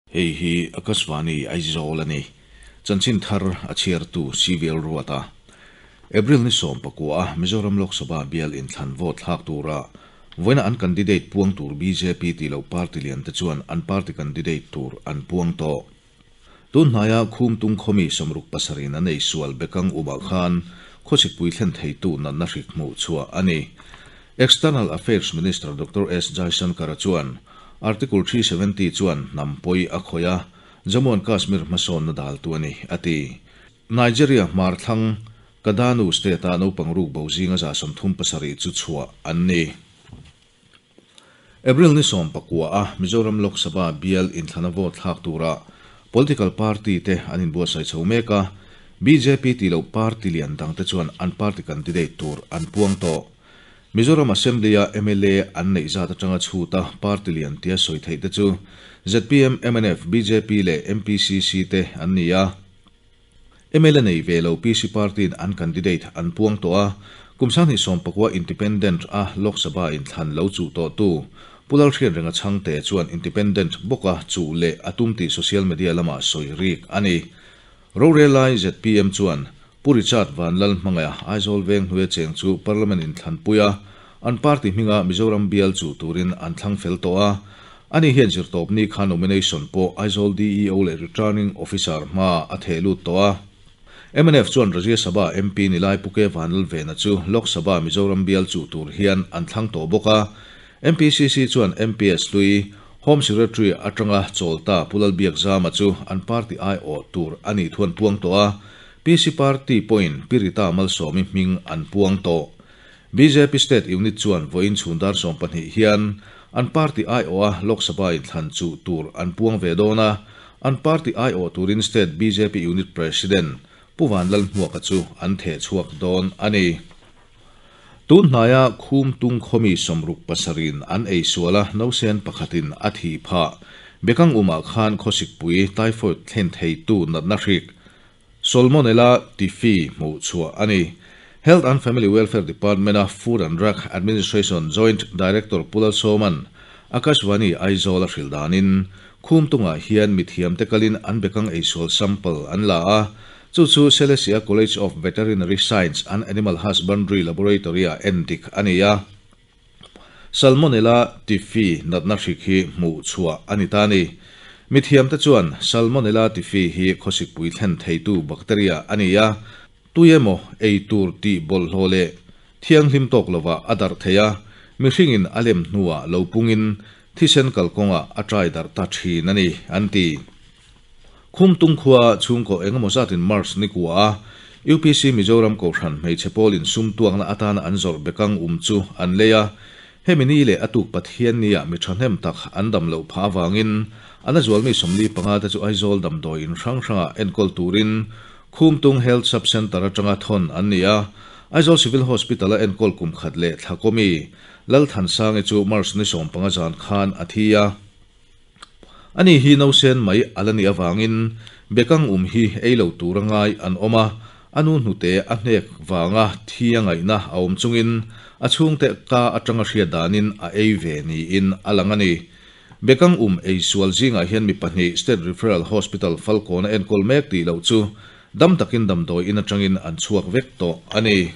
Hei hi Akashvani Aizawl a ni. Chanchin thar a chhiartu CVL Ruata. April ni 19 a Mizoram Lok Sabha bial inthlan vote thlak tura vawiina an candidate puang tur bjp tih loh party lian te chuan an party candidate tur an puang tawh. Tun hnaia Khumtung khawmi 67 in an ei sual bekang umah khan khawsikpui thlen theitu natna hrik hmuh chhuah a ni. External Affairs Minister Doctor S Jaishankar-a chuan Article 370 chuan hnam pawi a khawih a, Jammu and Kashmir hmasawnna daltu a ni, a ti. Nigeria hmar thlang Kadanu State-a naupang ruk bo zinga 37 chu chhuah an ni. April ni 19 a Mizoram Lok Sabha bial inthlana vote thlak tura political party te an inbuatsaih chho mek a, bjp tih loh party lian dang te chuan an party candidate tur an puang tawh. Mizoram Assembly-a mla an neih zat atanga chhuta party lian tia sawi theih te chu zpm, mnf, bjp leh MPCC te an ni a. Mla nei ve lo PC party-in an candidate an puang tawh a, kum 2019 Independent a Lok Sabha inthlan lo chuh tawhtu Pu Lalhriatrenga Chhangte chuan Independent bawka chuh leh a tum tih social media lamah sawi rik a ni. Rorel lai zpm chuan Pu Richard Vanlalhmangaiha Aizawl veng hnuaia cheng chu Parliament inthlanpui a, an party hminga Mizoram bial chuh turin an thlang fel tawh a. Ani hian zirtawpni kha nomination pawh Aizawl DEO leh Returning Officer hma a theh lut tawh a. Mnf chuan Rajya Sabha MP ni lai Pu K Vanlalvena chu Lok Sabha Mizoram bial chuh tur hian an thlang tawh bawk a. MPCC chuan MPS hlui Home Secretary atanga chawl ta Pu Lalbiakzama chu an party aiawh tur a nih thu an puang tawh a. PC party pawhin Pi Rita Malsawmi hming an puang tawh. Bjp State Unit chuan vawiin chhun dar 12 hian an party aiawha Lok Sabha inthlan chuh tur an puang ve dawn a, an party aiawh turin State bjp Unit President Pu Vanlalhmuaka chu an theh chhuak dawn a ni. Tun hnaia Khumtung khawmi 67 in an ei sual a, nausen pakhatin a thih phah. Bekang umah khan khawsikpui typhoid thlen theitu natna hrik Salmonella typhi hmuh chhuah a ni. Health and Family Welfare Department-a Food and Drug Administration Joint Director Pu Lalsawma'n Akashvani Aizawl a hrilh danin, Khumtungah hian mithiamte kalin an bekang eisual sample an la a, chu chu Silesia College of Veterinary Science and Animal Husbandry Laboratory-ah endik a ni a. Salmonella typhi natna hrik hi hmuh chhuah a ni ta a ni. Mithiamte chuan Salmonella typhi hi khawsikpui thlen theitu bacteria a ni a, tui emaw ei tur tih bawlhhlawh leh thianghlim tawk lovah a darh thei a, mihringin a lem hnuah lo pungin thisen kalkawngah a ṭai darh ta ṭhin a ni, an ti. Khumtung khua chhungkaw engemaw zatin March ni kua a UPC Mizoram Kohhran hmeichhe pawlin sum tuakna atana an zawrh bekang um chu an lei a, hemi ni leh a tuk Pathian nia mi thahnem tak an dam loh phah avangin an a zualmi 45 te chu Aizawl damdawi in hrang hrangah enkawl turin Khumtung Health Sub Centre atanga thawn an ni a, Aizawl Civil Hospital a enkawl kum khat leh thla kawmi Lalthansangi chu March ni 15 zan khan a thi a. Ani hi nausen mai a la nih avangin bekang um hi ei lo tur a ngai an awm a, a nu hnute a hnek vanga thi a ngaihna a awm chungin a chhungte ka atanga hriat danin a ei ve niin a lang a ni. Bekang um ei sual zingah hian mi pahnih State Referral Hospital Falkawn a enkawl mek tih loh chu dam takin damdawi in atangin an chhuak vek tawh a ni.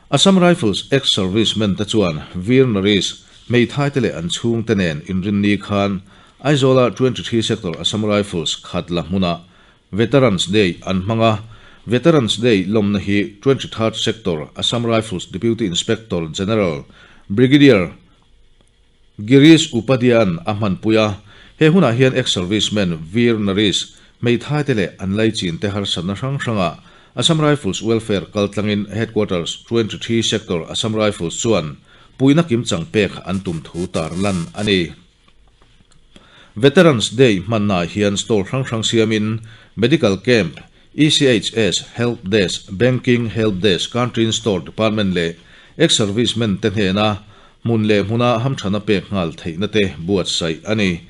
Assam Rifles ex-servicemen te chuan Veer Naresh, hmeithai te leh an chhungte nen inrinni khan Aizawl-a 23 Sector Assam Rifles khat la hmunah Veterans Day an hmang a. Veterans Day lawmna hi 23rd Sector Assam Rifles Deputy Inspector General Brigadier Girish Upadhyay-a'n a hmanpui a. He hunah hian ex-servicemen Veer Naresh, hmeithai te leh an laichin te harsatna hrang hrangah Assam Rifles Welfare kaltlangin Headquarters 23 Sector Assam Rifles chuan puihna kimchang pek an tum thu tarlan a ni. Veterans Day hmannaah hian stall hrang hrang siamin Medical Camp, ECHS, Help Desk, Banking Help Desk, Canteen Store Department leh Ex-Servicemen te hnena hmun leh hmuna hamthana pek nghal theihna te buatsaih a ni.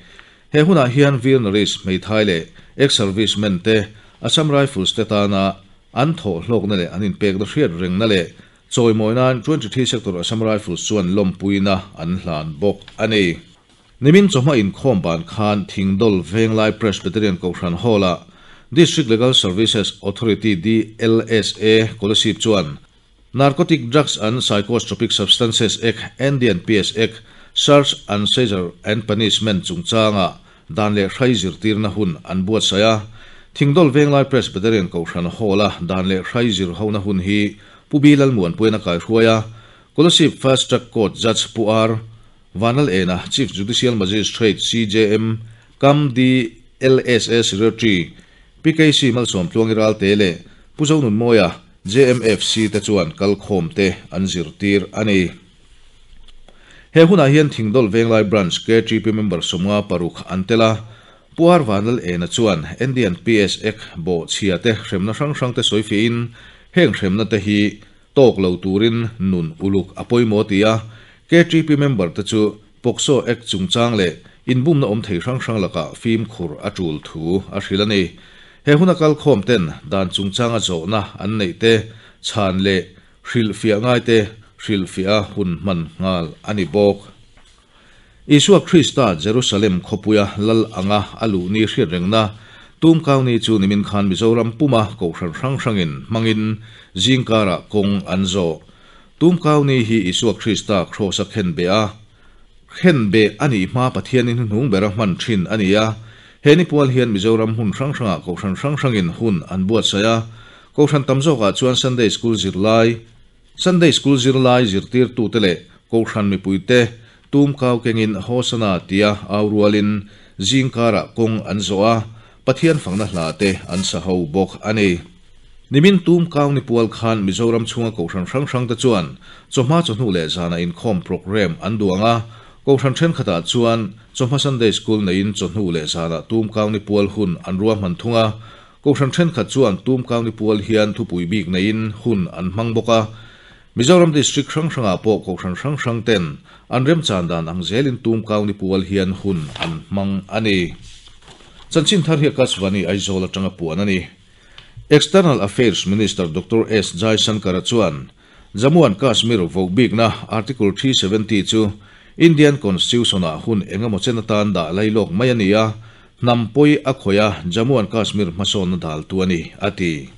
He hunah hian Veer Naresh hmeithai leh Ex-Servicemen te Assam Rifles te tana an thawh hlawkna leh an inpekna hriat rengna leh chawimawi nan 23 Sector Assam Rifles chuan lawmpuina an hlan bawk a ni. Nimin chawhma inkhawm ban khan Thingdawl Venglai Presbyterian Kohhran Hall-ah District Legal Services Authority, DLSA, Kolasib chuan Narcotic Drugs and Psychotropic Substances Act, NDNPS Act, Search and Seizure and Punishment chungchanga dan leh hrai zirtirna hun an buatsaih a. Thingdawl Venglai Presbyterian Kohhran Hall-a dan leh hrai zir hona hun hi Pu Bi Lalmuanpuian a kaihruai a, Kolasib Fast Track Court Judge Pu R. Vanlal Ena, Chief Judicial Magistrate, CJM, Kam DLSA Secretary, PKC Malsawmtluangi Ralte leh Pu Zonunmawia, JMFC te chuan kalkhawm te an zirtir a ni. He hunah hian Thingdawl Venglai Branch KTP member 56 an tel a, Pu R. Vanlal Ena chuan NDNPS Act bawhchhia te hremna hrang hrang te sawifiahin heng hremna te hi tawk lo turin nun uluk a pawimawh ti a, KTP member te chu POCSO Act chungchang leh inbumna awm thei hrang hrang lakah fimkhur a tul thu a hrilh a ni. He huna kalkhawm ten dan chungchanga zawhna an neih te chhan leh hrilhfiah ngai te hrilhfiah a hun hman nghal a ni bawk. Isua Krista Jerusalem khawpuia lal anga a luh ni hriat rengna Tumkau ni chu nimin khan Mizoram puma kohhran hrang hrangin hmangin zingkarah kawng an zawh. Tumkau ni hi Isua Krista kraws a khen beh a, khen beh a nih hma Pathianin hnuhnung bera hman thin a ni a. He ni pual hian Mizoram hmun hrang hrangah kohhran hrang hrangin hun an buatsaih a. Kohhran tam zawkah chuan Sunday School zirlai, Sunday School zirlai zirtirtute leh kohhran mipuite tumkau kengin Hosana tia au rualin zingkarah kawng an zawh a, Pathian fakna hla te an sa ho bawk a ni. Nimin tum kau ni pual khan Mizoram chhunga kohhran hrang hrang te chuan chawhma chawhnu leh zana inkhawm programme an duang a, kohhran thenkhatah chuan chawhma Sunday School neiin chawhnu leh zana tum kau ni pual hun an ruahman thung a, kohhran thenkhat chuan tum kau ni pual hian thupui bik neiin hun an hmang bawk a. Mizoram District hrang hrangah pawh kohhran hrang hrang ten an remchan dan ang zelin tum kau ni pual hian hun an hmang a ni. Chanchin thar hi Akashvani Aizawl atanga puan a ni. External Affairs Minister Doctor S Jaishankar-a chuan Jammu and Kashmir voh bikna Article 370 chu Indian Constitution-ah hun eng emaw chen atan dah lailawk mai a ni a, hnam pawi a khawih a, Jammu and Kashmir hmasawnna daltu a ni, a ti.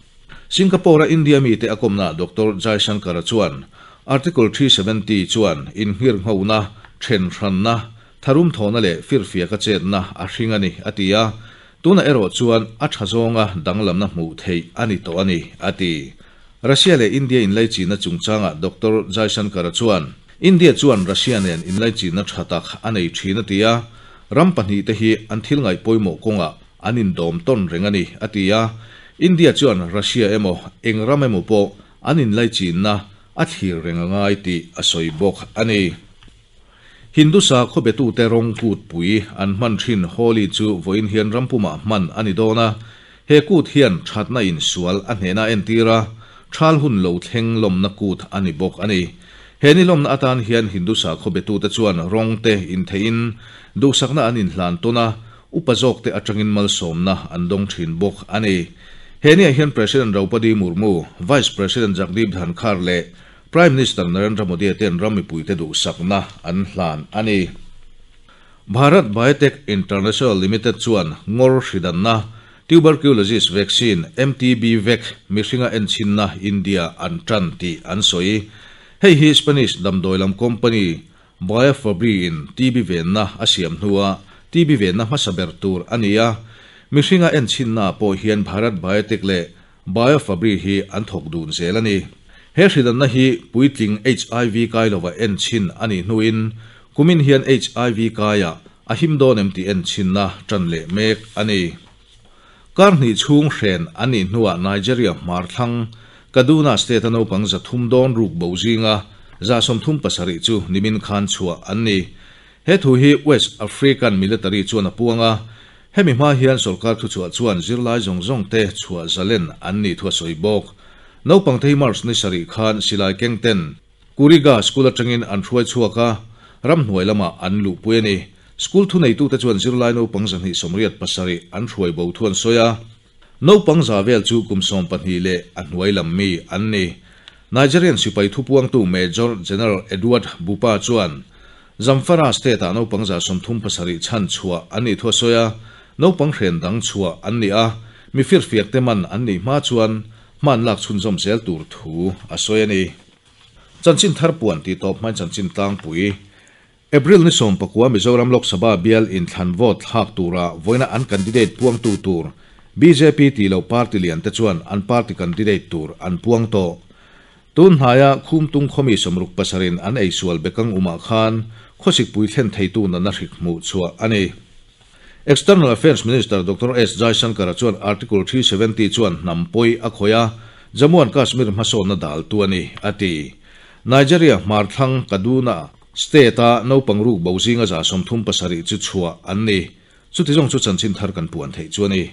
Singapore-a India mite a kawmnaah Doctor Jaishankar-a chuan Article 370 chuan inngirnghona, thenhranna, tharum thawhna leh firfiaka chetna a hring a ni, a ti a. Tunah erawh chuan a tha zawnga danglamna hmuh theih a ni tawh a ni, a ti. Russia leh India inlaichinna chungchangah Doctor Jaishankar-a chuan, India chuan Russia nen inlaichinna tha tak a nei thin a ti a, ram pahnihte hi an thil ngaih pawimawh kawngah an indawm tawn reng a ni, a ti a. India chuan Russia emaw eng ram emaw pawh an inlaichinna a thlir reng a ngai tih a sawi bawk a ni. Hindu sakhaw betute rawng kut pui an hman thin Holi chu vawiin hian rampumah hman a ni dawn a, he kut hian thatna insual a hnehna a entir a, thal hun lo thleng lawmna kut a ni bawk a ni. He ni lawmna atan hian Hindu sakhaw betute chuan rawng te intheihin duhsakna an inhlan tawn a, upa zawkte atangin malsawmna an dawng thin bawk a ni. He niah hian President Draupadi Murmu, Vice President Jagdeep Dhankhar leh Prime Minister Narendra Modi ten ram mipuite duhsakna an hlan a ni. Bharat Biotech International Limited chuan ngawr hridanna, Tuberculosis Vaccine, MTB-Vac, mihringa enchinna India an tan tih an sawi. Hei hi Spanish damdawi lam company Biofabri in TB venna a siam hnua TB venna hmasa ber tur a ni a. Mihringa enchinna pawh hian Bharat Biotech leh Biofabri hi an thawk dun zel a ni. He hridanna hi puitling HIV kai lova enchin a nih hnuin kumin hian HIV kaiah a him dawn em tih enchinna tan leh mek a ni. Kar hnih chhung hren an nih hnuah Nigeria hmar thlang Kaduna state-a naupang 300 dawn ruk bo zinga 37 chu nimin khan chhuah an ni. He thu hi West African military chuan a puang a, hemi hma hian sorkar thuchhuah chuan zirlai zawng zawng te chhuah zalen an nih thu a sawi bawk. Naupang te hi March ni sarih khan silai keng ten Kuriga school atangin an hruai chhuak a, ramhnuai lamah an luhpui a ni. School thuneitute chuan zirlai naupang 287 an hruai bo thu an sawi a. Naupang za vel chu kum 12 leh a hnuai lam mi an ni. Nigerian sipai thupuangtu Major General Edward Bupa chuan Zamfara state-ah naupang 37 chhan chhuah an nih thu a sawi a, naupang hren dang chhuah an ni a, mi firfiakte man an nih hma chuan hma an lak chhunzawm zel tur thu a sawi a ni. Chanchin thar puan tih tawp hmain chanchin tlangpui. April ni 19 Mizoram Lok Sabha bial inthlan vote thlak tura vawiina an candidate puangtu tur bjp tih loh party lian te chuan an party candidate tur an puang tawh. Tun hnaia Khumtung khawmi 67 in an eisual bekang umah khan khawsikpui thlen theitu natna hrik hmuh chhuah a ni. External Affairs Minister Doctor S Jaishankar-a chuan Article 370 chuan hnam pawi a khawih a, Jammu and Kashmir hmasawnna daltu a ni, a ti. Nigeria hmarthlang Kaduna State-a naupang ruk bo zinga 37 chu chhuah an ni. Chuti zawng chu chanchin thar kan puan theih chu a ni.